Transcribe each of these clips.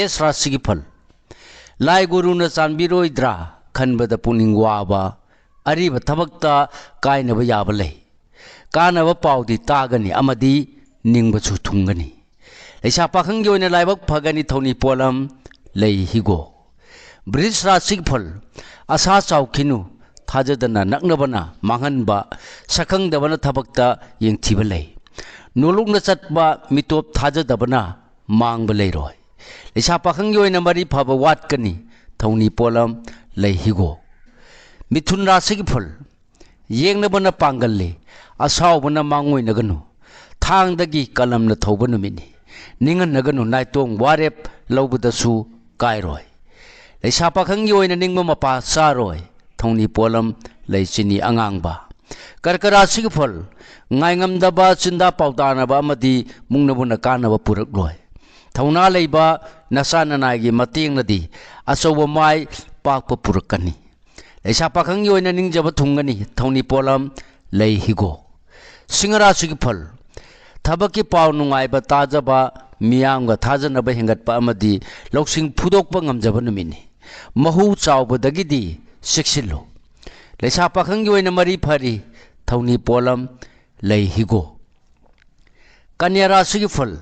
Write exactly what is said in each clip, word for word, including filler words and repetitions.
ꯃꯦꯁ ꯔꯥꯁꯤꯒꯤ ꯐꯜ꯫ ꯂꯥꯏ ꯒꯨꯔꯨꯅ ꯆꯥꯟꯕꯤꯔꯣꯏꯗ꯭ꯔꯥ ꯈꯟꯕꯗ ꯄꯨꯛꯅꯤꯡ ꯋꯥꯕ, ꯑꯔꯤꯕ ꯊꯕꯛꯇ ꯀꯥꯏꯅꯕ ꯌꯥꯕ ꯂꯩ꯫ ꯀꯥꯟꯅꯕ ꯄꯥꯎꯗꯤ ꯇꯥꯒꯅꯤ ꯑꯃꯗꯤ ꯅꯤꯡꯕꯁꯨ ꯊꯨꯡꯒꯅꯤ꯫ ꯂꯩꯁꯥ ꯄꯥꯈꯪꯒꯤ ꯑꯣꯏꯅ ꯂꯥꯏꯕꯛ ꯐꯒꯅꯤ, ꯊꯧꯅꯤ ꯄꯣꯠꯂꯝ ꯂꯩ ꯍꯤꯒꯣꯛ꯫ ꯕ꯭ꯔꯤꯖ ꯔꯥꯁꯤꯒꯤ ꯐꯜ꯫ ꯑꯁꯥ ꯆꯥꯎꯈꯤꯅꯨ, ꯊꯥꯖꯗꯅ ꯅꯛꯅꯕꯅ ꯃꯥꯡꯍꯟꯕ, ꯁꯛꯈꯪꯗꯕꯅ ꯊꯕꯛꯇ ꯌꯦꯡꯊꯤꯕ ꯂꯩ꯫ ꯅꯣꯂꯨꯛꯅ ꯆꯠꯄ ꯃꯤꯇꯣꯞ ꯊꯥꯖꯗꯕꯅ ꯃꯥꯡꯕ ꯂꯩꯔꯣꯏ꯫ ꯂꯩꯁꯥ ꯄꯥꯈꯪꯒꯤ ꯑꯣꯏꯅ ꯃꯔꯤ ꯐꯕ ꯋꯥꯠꯀꯅꯤ, ꯊꯧꯅꯤ ꯄꯣꯠꯂꯝ ꯂꯩ ꯍꯤꯒꯣꯛ꯫ ꯃꯤꯊꯨꯟ ꯔꯥꯁꯤꯒꯤ ꯐꯜ꯫ ꯌꯦꯡꯅꯕꯅ ꯄꯥꯡꯒꯜꯂꯤ, ꯑꯁꯥꯎꯕꯅ ꯃꯥꯡꯑꯣꯏꯅꯒꯅꯨ꯫ ꯊꯥꯡꯗꯒꯤ ꯀꯂꯝꯅ ꯊꯧꯕ ꯅꯨꯃꯤꯠꯅꯤ꯫ ꯅꯤꯡꯍꯟꯅꯒꯅꯨ, ꯅꯥꯏꯇꯣꯝ ꯋꯥꯔꯦꯞ ꯂꯧꯕꯗꯁꯨ ꯀꯥꯏꯔꯣꯏ꯫ ꯂꯩꯁꯥ ꯄꯥꯈꯪꯒꯤ ꯑꯣꯏꯅ ꯅꯤꯡꯕ ꯃꯄꯥ ꯆꯥꯔꯣꯏ, ꯊꯧꯅꯤ ꯄꯣꯠꯂꯝ ꯂꯩ ꯆꯤꯅꯤ ꯑꯉꯥꯡꯕ꯫ ꯀꯔꯀ ꯔꯥꯁꯤꯒꯤ ꯐꯜ꯫ ꯉꯥꯏꯉꯝꯗꯕ ꯆꯤꯟꯗꯥ ꯄꯥꯎꯇꯥꯅꯕ ꯑꯃꯗꯤ ꯃꯨꯛꯅꯕꯅ ꯀꯥꯟꯅꯕ ꯄꯨꯔꯛꯂꯣꯏ꯫ ꯊꯧꯅꯥ ꯂꯩꯕ ꯅꯆꯥ ꯅꯅꯥꯏꯒꯤ ꯃꯇꯦꯡꯅꯗꯤ ꯑꯆꯧꯕ ꯃꯥꯏ ꯄꯥꯛꯄ ꯄꯨꯔꯛꯀꯅꯤ꯫ ꯂꯩꯁꯥ ꯄꯥꯈꯪꯒꯤ ꯑꯣꯏꯅ ꯅꯤꯡꯖꯕ ꯊꯨꯡꯒꯅꯤ, ꯊꯧꯅꯤ ꯄꯣꯠꯂꯝ ꯂꯩ ꯍꯤꯒꯣꯛ꯫ ꯁꯤꯡꯍ ꯔꯥꯁꯤꯒꯤ ꯐꯜ꯫ ꯊꯕꯛꯀꯤ ꯄꯥꯎ ꯅꯨꯡꯉꯥꯏꯕ ꯇꯥꯖꯕ, ꯃꯤꯌꯥꯝꯒ ꯊꯥꯖꯅꯕ ꯍꯦꯟꯒꯠꯄ ꯑꯃꯗꯤ ꯂꯧꯁꯤꯡ ꯐꯨꯗꯣꯛꯄ ꯉꯝꯖꯕ ꯅꯨꯃꯤꯠꯅꯤ꯫ ꯃꯍꯨ ꯆꯥꯎꯕꯗꯒꯤꯗꯤ ꯆꯦꯛꯁꯤꯜꯂꯨ꯫ ꯂꯩꯁꯥ ꯄꯥꯈꯪꯒꯤ ꯑꯣꯏꯅ ꯃꯔꯤ ꯐꯔꯤ, ꯊꯧꯅꯤ ꯄꯣꯠꯂꯝ ꯂꯩ ꯍꯤꯒꯣꯛ꯫ ꯀꯟꯌꯥ ꯔꯥꯁꯤꯒꯤ ꯐꯜ꯫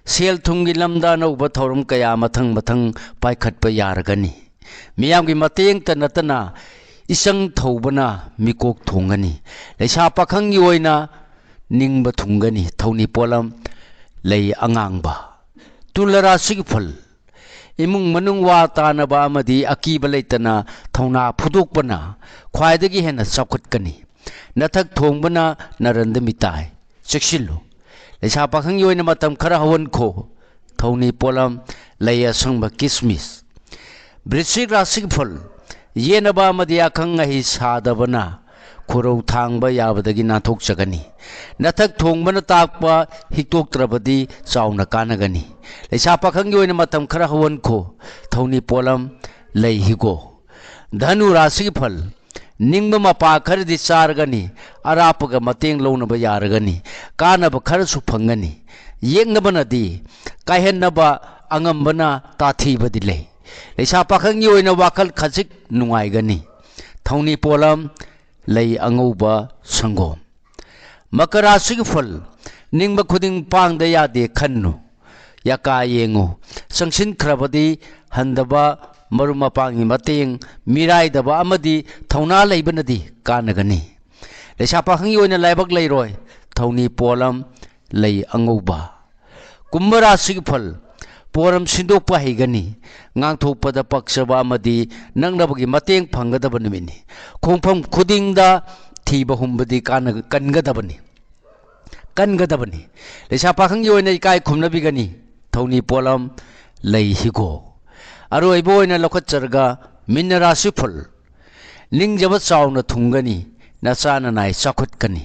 ꯁꯦꯜ ꯊꯨꯝꯒꯤ ꯂꯝꯗ ꯑꯅꯧꯕ ꯊꯧꯔꯝ ꯀꯌꯥ ꯃꯊꯪ ꯃꯊꯪ ꯄꯥꯏꯈꯠꯄ ꯌꯥꯔꯒꯅꯤ꯫ ꯃꯤꯌꯥꯝꯒꯤ ꯃꯇꯦꯡꯇ ꯅꯠꯇꯅ ꯏꯆꯪ ꯊꯧꯕꯅ ꯃꯤꯀꯣꯛ ꯊꯣꯡꯒꯅꯤ꯫ ꯂꯩꯁꯥ ꯄꯥꯈꯪꯒꯤ ꯑꯣꯏꯅ ꯅꯤꯡꯕ ꯊꯨꯡꯒꯅꯤ, ꯊꯧꯅꯤ ꯄꯣꯠꯂꯝ ꯂꯩ ꯑꯉꯥꯡꯕ꯫ ꯇꯨꯂ ꯔꯥꯁꯤꯒꯤ ꯐꯜ꯫ ꯏꯃꯨꯡ ꯃꯅꯨꯡ ꯋꯥ ꯇꯥꯅꯕ ꯑꯃꯗꯤ ꯑꯀꯤꯕ ꯂꯩꯇꯅ ꯊꯧꯅꯥ ꯐꯨꯗꯣꯛꯄꯅ ꯈ꯭ꯋꯥꯏꯗꯒꯤ ꯍꯦꯟꯅ ꯆꯥꯎꯈꯠꯀꯅꯤ꯫ ꯅꯊꯛ ꯊꯣꯡꯕꯅ ꯅꯔꯟꯗ ꯃꯤꯇꯥꯏ꯫ ꯆꯦꯛꯁꯤꯜꯂꯨ꯫ ꯂꯩꯁꯥ ꯄꯥꯈꯪꯒꯤ ꯑꯣꯏꯅ ꯃꯇꯝ ꯈꯔ ꯍꯧꯍꯟꯈꯣ꯫ ꯊꯧꯅꯤ ꯄꯣꯠꯂꯝ ꯂꯩ ꯑꯁꯪꯕ ꯀꯤꯁꯃꯤꯁ꯫ ꯕ꯭ꯔꯤꯁꯤꯛ ꯔꯥꯁꯤꯒꯤ ꯐꯜ꯫ ꯌꯦꯠꯅꯕ ꯑꯃꯗꯤ ꯑꯈꯪ ꯑꯍꯩ ꯁꯥꯗꯕꯅ ꯈꯨꯔꯧ ꯊꯥꯡꯕ ꯌꯥꯕꯗꯒꯤ ꯅꯥꯟꯊꯣꯛꯆꯒꯅꯤ꯫ ꯅꯊꯛ ꯊꯣꯡꯕꯅ ꯇꯥꯛꯄ ꯍꯤꯛꯇꯣꯛꯇ꯭ꯔꯕꯗꯤ ꯆꯥꯎꯅ ꯀꯥꯟꯅꯒꯅꯤ꯫ ꯂꯩꯁꯥ ꯄꯥꯈꯪꯒꯤ ꯑꯣꯏꯅ ꯃꯇꯝ ꯈꯔ ꯍꯧꯍꯟꯈꯣ꯫ ꯊꯧꯅꯤ ꯄꯣꯠꯂꯝ ꯂꯩ ꯍꯤꯒꯣꯛ꯫ ꯙꯅꯨ ꯔꯥꯁꯤꯒꯤ ꯐꯜ꯫ ꯅꯤꯡꯕ ꯃꯄꯥ ꯈꯔꯗꯤ ꯆꯥꯔꯒꯅꯤ, ꯑꯔꯥꯞꯄꯒ ꯃꯇꯦꯡ ꯂꯧꯅꯕ ꯌꯥꯔꯒꯅꯤ, ꯀꯥꯟꯅꯕ ꯈꯔꯁꯨ ꯐꯪꯒꯅꯤ꯫ ꯌꯦꯛꯅꯕꯅꯗꯤ ꯀꯥꯏꯍꯟꯅꯕ ꯑꯉꯝꯕꯅ ꯇꯥꯊꯤꯕꯗꯤ ꯂꯩ꯫ ꯂꯩꯁꯥ ꯄꯥꯈꯪꯒꯤ ꯑꯣꯏꯅ ꯋꯥꯈꯜ ꯈꯖꯤꯛ ꯅꯨꯡꯉꯥꯏꯒꯅꯤ꯫ ꯊꯧꯅꯤ ꯄꯣꯠꯂꯝ, ꯂꯩ ꯑꯉꯧꯕ ꯁꯪꯒꯣꯝ꯫ ꯃꯀꯔꯥ ꯔꯥꯁꯤꯒꯤ ꯐꯜ, ꯅꯤꯡꯕ ꯈꯨꯗꯤꯡ ꯄꯥꯡꯗ ꯌꯥꯗꯦ ꯈꯟꯅꯨ꯫ ꯌꯥꯀꯥ ꯌꯦꯡꯉꯨ꯫ ꯆꯪꯁꯤꯟꯈ꯭ꯔꯕꯗꯤ ꯍꯟꯗꯕ, ꯃꯔꯨꯞ ꯃꯄꯥꯡꯒꯤ ꯃꯇꯦꯡ, ꯃꯤꯔꯥꯏꯗꯕ ꯑꯃꯗꯤ ꯊꯧꯅꯥ ꯂꯩꯕꯅꯗꯤ ꯀꯥꯟꯅꯒꯅꯤ꯫ ꯂꯩꯁꯥ ꯄꯥꯈꯪꯒꯤ ꯑꯣꯏꯅ ꯂꯥꯏꯕꯛ ꯂꯩꯔꯣꯏ꯫ ꯊꯧꯅꯤ ꯄꯣꯠꯂꯝ, ꯂꯩ ꯑꯉꯧꯕ꯫ ꯀꯨꯝꯚ ꯔꯥꯁꯤꯒꯤ ꯐꯜ, ꯄꯣꯠꯂꯝ ꯁꯤꯟꯗꯣꯛꯄ ꯍꯩꯒꯅꯤ꯫ ꯉꯥꯡꯊꯣꯛꯄꯗ ꯄꯛꯆꯕ ꯑꯃꯗꯤ ꯅꯛꯅꯕꯒꯤ ꯃꯇꯦꯡ ꯐꯪꯒꯗꯕ ꯅꯨꯃꯤꯠꯅꯤ꯫ ꯈꯣꯡꯐꯝ ꯈꯨꯗꯤꯡꯗ ꯊꯤꯕ ꯍꯨꯝꯕꯗꯤ ꯀꯥꯟꯅ-, ꯀꯟꯒꯗꯕꯅꯤ꯫ ꯀꯟꯒꯗꯕꯅꯤ꯫ ꯂꯩꯁꯥ ꯄꯥꯈꯪꯒꯤ ꯑꯣꯏꯅ ꯏꯀꯥꯏ ꯈꯨꯝꯅꯕꯤꯒꯅꯤ꯫ ꯊꯧꯅꯤ ꯄꯣꯠꯂꯝ, ꯂꯩ ꯍꯤꯒꯣꯛ꯫ ꯑꯔꯣꯏꯕ ꯑꯣꯏꯅ ꯂꯧꯈꯠꯆꯔꯒ ꯃꯤꯟꯅ ꯔꯥꯁꯤ ꯐꯜ, ꯅꯤꯡꯖꯕ ꯆꯥꯎꯅ ꯊꯨꯡꯒꯅꯤ, ꯅꯆꯥ ꯅꯅꯥꯏ ꯆꯥꯎꯈꯠꯀꯅꯤ꯫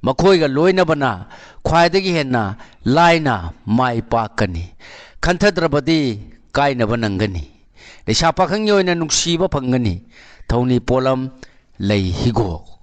ꯃꯈꯣꯏꯒ ꯂꯣꯏꯅꯕꯅ ꯈ꯭ꯋꯥꯏꯗꯒꯤ ꯍꯦꯟꯅ ꯂꯥꯏꯅ ꯃꯥꯏ ꯄꯥꯛꯀꯅꯤ꯫ ꯈꯟꯊꯗ꯭ꯔꯕꯗꯤ ꯀꯥꯏꯅꯕ ꯅꯪꯒꯅꯤ꯫ ꯂꯩꯁꯥ ꯄꯥꯈꯪꯒꯤ ꯑꯣꯏꯅ ꯅꯨꯡꯁꯤꯕ ꯐꯪꯒꯅꯤ꯫ ꯊꯧꯅꯤ ꯄꯣꯠꯂꯝ, ꯂꯩ ꯍꯤꯒꯣꯛ꯫